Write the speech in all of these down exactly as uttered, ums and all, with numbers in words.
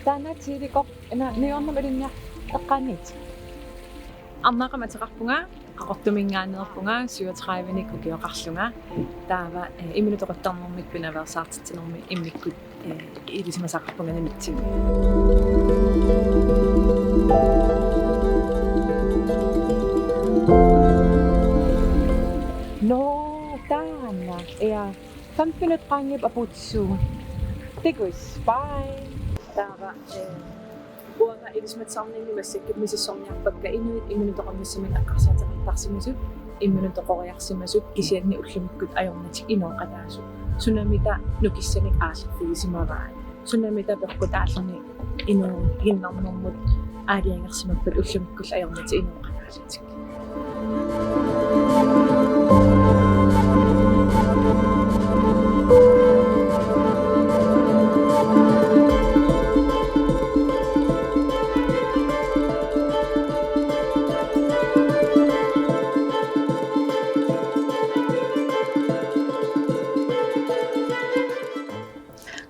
Taanna Tiilikoq, ina, niuernermik ilinniar-, eqqaaniit. Arnaaqqamik ateqarpunga, Qaqortuminngaanneerpunga, syvogtredivenik ukioqarlunga. Taava, eh, imminut toquttarnermik pinaveersaartitsinermi immikkut, eh, ilisimasaqarpunga nunatsinni. Nå, taanna. Ja. Femten minut qaangiupput apuutissuugut. Tikus, bye. Taava, eh, uanga ilisimatusarninni massakkut misissorniarpakka inuit imminut toqunnissamut eqqarsaateqartarsimasut, imminut toqoriarsimasut, kisianni ullumikkut ajornatik inooqataasut. Sunamita nukissanik aallerfigisimavaat. Sunamita peqqutaalluni inuuginnarnermut aalajangersimappat ullumikkullu ajornatik inooqataallutik.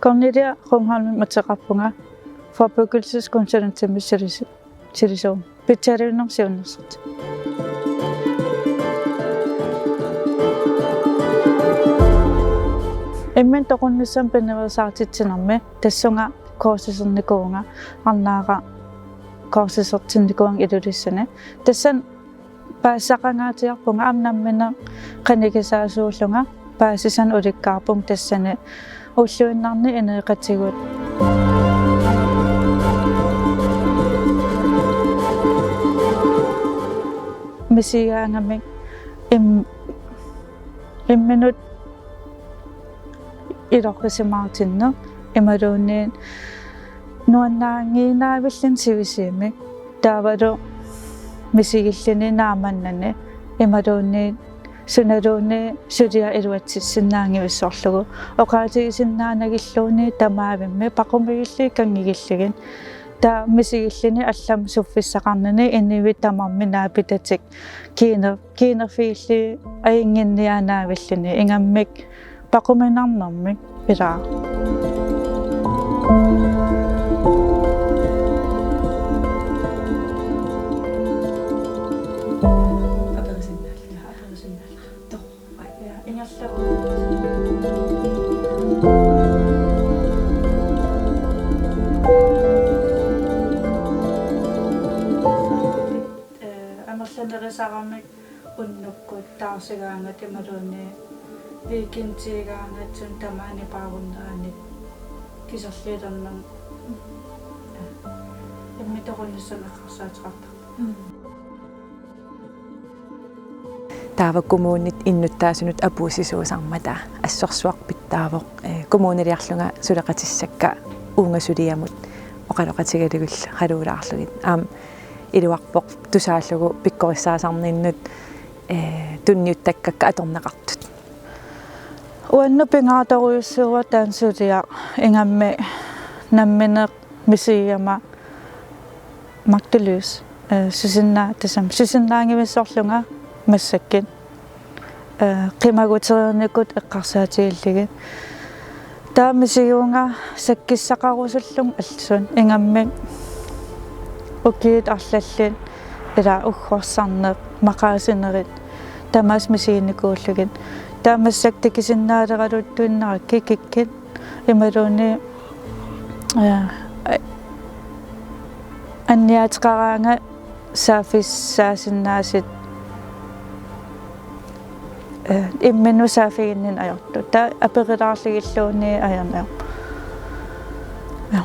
Cornelia Rungholmimik ateqarpunga, forebyggelseskonsulentimik silis-, silisooq. Pitsaaliuinermik siunnersortitsinni. Imminut toqunnissamut pinaveersaartitsinermi tassunga kursusernikuuvunga, Arnaaraq kursusertinnikuuvunga Ilulissani. Tassani paasisaqangaatsiarpunga aamma nammineq qinigisaasuullunga paasisanik ulikkaarpunga tassani ulluinnarni ineeqatigut. Misigigaangamik im-, imminut ilorrisimaartinneq imaluunniit nuannaanngiinnavilluni sivisuumik taavalu misigilluni naamannani imaluunniit sunaluunniit suliaq iluatsissinnaanngivissorlugu oqaatigisinnaanagilluunniit tamaavimmik paqumigillugit kanngigillugit. Taava misigilluni allamik suffissaqarnani inuit tamarmik naapitatik kiiner-, kiinerfigillugit ajunnginniaannavilluni ingammik paquminarnermik ilaa. Aperisinnaallugu, aperisinnaallugu. Torrak, ja, ingerlavugut. Eh, amerlanerisaramik unnukkut taarsigaangat imaluunniit weekendigaangatsinnut tamaani paarunnerannik kiserliulernermik. Imminut toqunnissamut eqqarsaateqartarpunga. Taava kommunit innuttaasunut apuussisuusarmata assorsuaq pitsaavoq, eh, kommuniliarlunga suleqatissakka uunga suliamut oqaloqatigalugillu qaluulaarlugit. Aamma iluarpoq tusaallugu pikkorissaasarninnut, eh, tunniuttakkakka atorneqartut. Uannut pingaartorujussuuvoq taanna suliaq ingammik nammineq misigigama magteløs, eh, susinnaa-, tassami susinnaanngivissorlunga massakkut, eh, qimagutereernikut eqqarsaatigillugit. Taava misigivunga sakkissaqarusullunga allatut ingammik ukiut arlallit ilaa uggorsarneq maqaasinerit tamaasa misiginikuullugit. Taava massakkut tikisinnaaleraluttuinnarakkit kikkut imaluunniit, eh, anniaateqaraangat saaffissaasinnaasut, eh, imminut saaffiginninneq ajortut. Taava aperilaarlugilluunniit ajorneq. Ja.